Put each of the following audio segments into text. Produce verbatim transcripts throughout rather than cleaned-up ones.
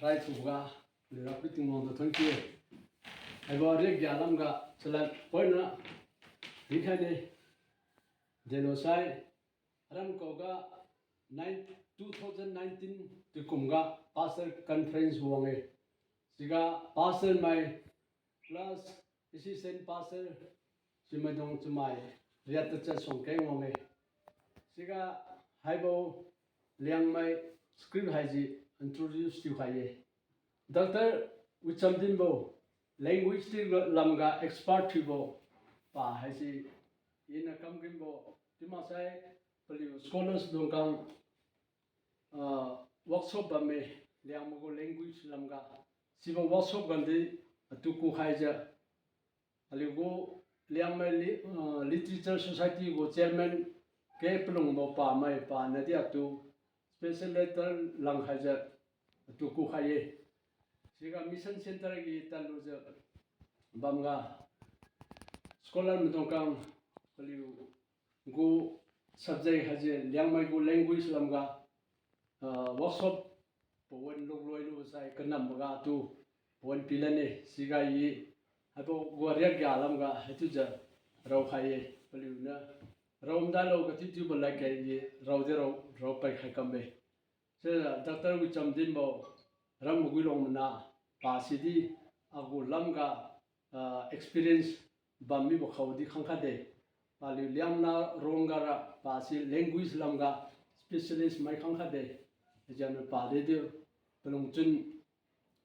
Rai thuga, lira pi Tingwang tu thon ki. Haibo riak gia lamga chalan poina rikhai ne. Delosai, aram kau ga nine, two thousand nineteen tu kum ga Pastor Conference wang e. Siga Pastor mai plus Assistant Pastor, simaidung chamai riat tachat suang keng wang e. Siga haibo Liangmai script haise introduce thiu khai ye. Doctor Wichamdinbo, linguistic lamga expert thiubo pa haise, iniu kamkinbo, chiu maksai paliu scholars dungkang, ah, workshop bamme, Liangmai gu language lamga. Sibo workshop gandi atu kukhaijiu, aliu gu Liangmai li-, ah, Literature Society gu chairman K Palungbo pamai paniu di atu special letter langkhaijiu atu kukhai ye. Siga Mission Centre gi tadlujiu bamga scholar maidungkang paliu gu subject haise Liangmai gu language lamga, ah, workshop pawan lukloi lu sai kanamboga tu pawan pilan e. Siga i haibo gu riak gia lamga haichiujiu raokhai ye. Paliuniu rao madalo katiubo ladkeng i raodi rao, raopai khai kamme. Sijiu Doctor Wichamdinbo Ram Maguilong mana, pasi di agu lamga, ah, experience bammibo khaodi khangkhat de. Paliu Liangmai ruangga ra pasi language lamga specialist mai khangkhat de. Hijengniu padi di palungchun,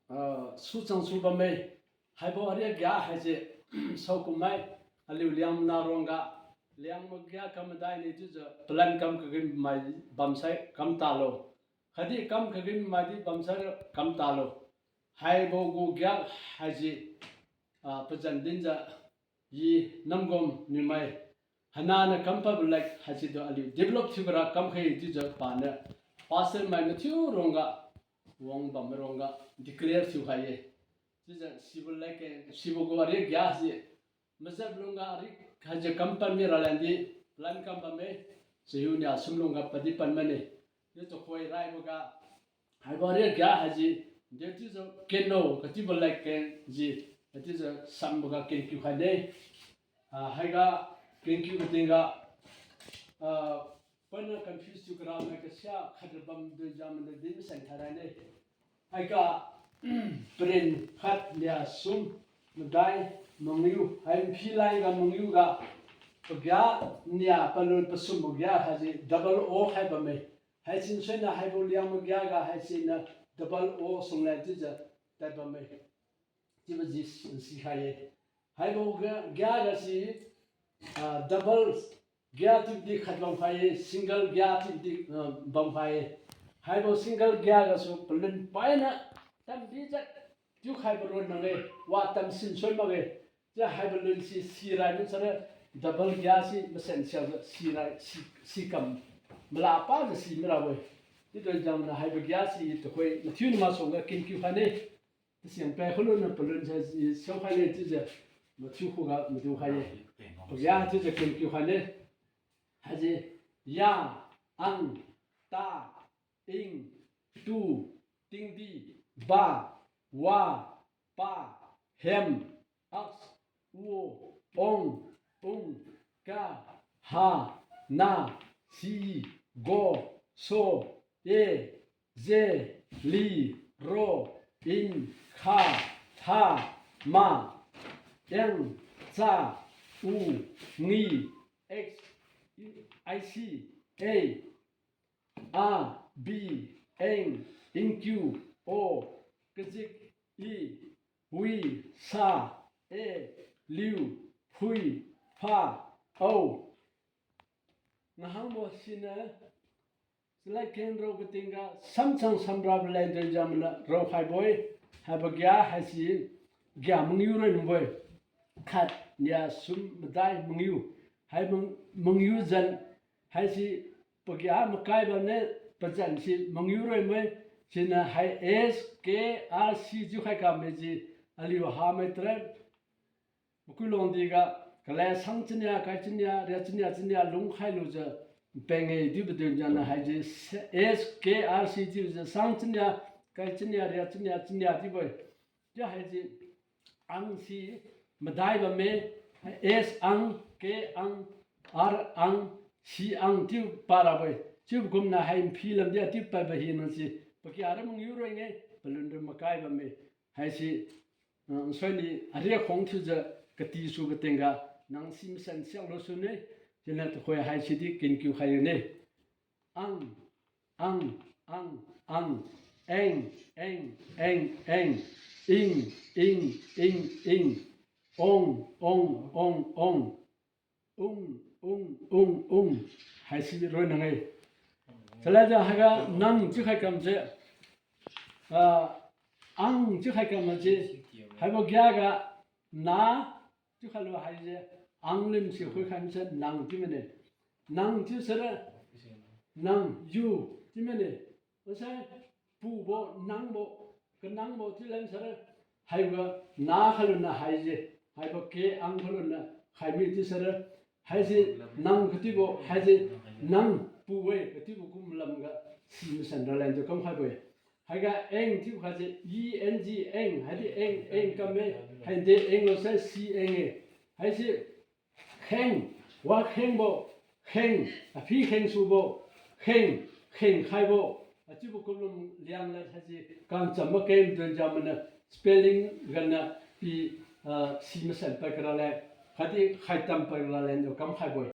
ah, suchang su bamme. Haibo ariak gia haise saokummai, aliu Liangmai ruangga, Liangmai gia kam madai ni chiujiu plan kam kagin mai bamsai kam talo. Khatdi kam kagin mai di bamsai kam talo. Haibo gu gia haise, ah, pazan dinjiu i namgom niumai, hananiu kampabo lad haise tu aliu develop thiu gara kamkhai chiujiu paniu pastor mai mathiu ruangga, wang bammai ruangga declare thiukhai ye. Chiujiu sibo ladkeng, sibo gu ariak gia se, majat lungga ariak haise kam panmi raleng di plan kam bamme, chahiu nia sum lungga padi pan mane. Chiu tuhoi raiboga, haibo ariak gia haise, dechiujiu kenlo katiubo ladkeng ji, haichiujiu samboga kenkiu khaine. Ah, haiga kenkiu katingga, ah, poina confuse thiu karamai kasia khat ra bamdui jam mane din masen thairaine. Haiga paren khat nia sum madai mangiu, hai mphi laiga mangiuga, pagia nia palun pasumbo gia haise double O khai bamme. Haisin suina haibo Liangmai gia ga haisiniu double O sunglan chiujiu tad bamme. Chiubo ji sikhai ye. Haibo ga, gia gasi, ah, double gia chiudi khat bamkhai ye, single gia chiudi, ah, bamkhai ye. Haibo single gia gasu palun paina tamdi jat thiukhaibo ronna-e, wa tamsin sui makge. Chiu haibo lun si sirai mi sara double gia si masen siajiu sirai si, sikam mala pajiu si mirabo-e. Chiudi jengniu haibo gia si tuhoi mathiu nama suangga kenkiu khaine. Tasiang pai khuluniu palun sa si siao khaine chiujiu mathiu khuga madu khai ye. Pagia chiujiu kenkiu khaine. Haise ya, ang, ta, ing, tu, tingdi, ba, wa, pa, hem, aks, wo, ong, ung, ka, ha, na, si, go, so, e, ze, li, ro, in, kha, tha, ma, eng, cha, u, ngi, x, i, c, a, a, bi, eng, ingkiu, o, kajik, i, wi, sa, e, liu, phui, pha, au. Nahangbo siniu, chalad keng rao katingga samchang samrabo leng dui jamniu raokhaibo-e, haibo gia haise gia mangiu roi nungbo-e. Khat, nia, sum, madai, mangiu. Hai mang-, mangiu zan, haise pagia makai bamne, pazan si mangiu roi mai, siniu hai S K R C chiu khai kamme ji, aliu hamai tribe, Makuilongdi ga, kalai sang chania, kai chania, ria chania, chania lungkhai lujiu peng-e chiubo dui jamniu haise S K R C chiujiu sang chania, kai chinia ria chinia chinia chiubo-e. Chiu haise ang si madai bamme, S ang, K ang, R ang, C ang chiu parabo-e. Chiubo kumna hai nphi lamdi atiu paibo hina si pakia ra mangiu roi nge, palun ra makai bamme. Haise, ah, nsuini aria khong thiujiu kati subo tingga nang si masan siaklo sune, chiuniu tuhoi haisi di kinkiu khai ne. Ang, ang, ang, ang. Eng, eng, eng, eng. Ing, ing, ing, ing. Ong, ong, ong, ong. Ung, ung, ung, ung. Haisi ronna ngai. Chalaijiu haiga nang chiu khai kamse, ah, ang chiu khai kamse, haibo giaga na chiu khailu haise, ang lim si khui khaimse nang chiu mane. Nang chiu sara, nang, you chiu mane. Masai pubo, nangbo, kanangbo chiu len sara, haiga na khailuna haise, haibo K ang khailuna khaimi chiu sara, haise nang katiubo, haise nang pu-e katiubo kum lamga si masan ralenjiu kam khaibo-e. Haiga eng chiu khaise, E N G, eng, haidi eng, eng kamme, haide eng lo sai si eng-e. Haise kheng, wa khengbo, kheng, aphi kheng subo, kheng, kheng khaibo, achiubo kumlum liang lad haise kancham makem donjam mana spelling gana pi, ah, si masan pai karaleng, khatdi khaitam pai karaleng do kam khaibo-e.